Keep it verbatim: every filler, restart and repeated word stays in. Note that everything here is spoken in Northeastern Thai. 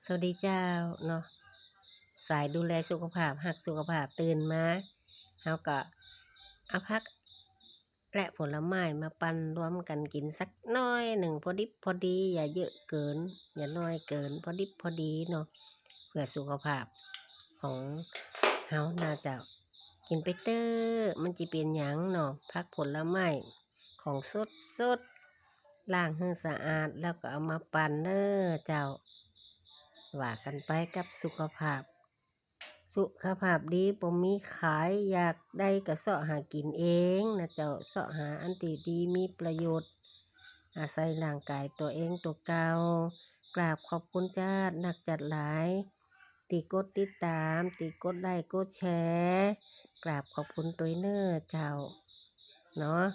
สวัสดีเจ้าเนาะ สายดูแลสุขภาพ ฮักสุขภาพ ตื่นมา เฮาก็เอาผักและผลไม้มาปั่นรวมกันกินสักหน่อยหนึ่ง พอดิบพอดี อย่าเยอะเกิน อย่าน้อยเกิน พอดิบพอดีเนาะ เพื่อสุขภาพของเฮานะเจ้า กินไปเต๊อะ มันจิเป็นหยังเนาะ ผักผลไม้ของสดๆ ล้างให้สะอาดแล้วก็เอามาปั่นเด้อเจ้า ว่ากันไปกับสุขภาพ สุขภาพดีบ่มีขาย อยากได้ก็เซาะหากินเองนะเจ้า เซาะหาอันที่ดีมีประโยชน์ อาศัยร่างกายตัวเองตัวเก่า กราบขอบคุณจ้า นักจัดหลาย ที่กดติดตาม ที่กดไลค์กดแชร์ กราบขอบคุณตัวยเน้อเจ้า เนาะ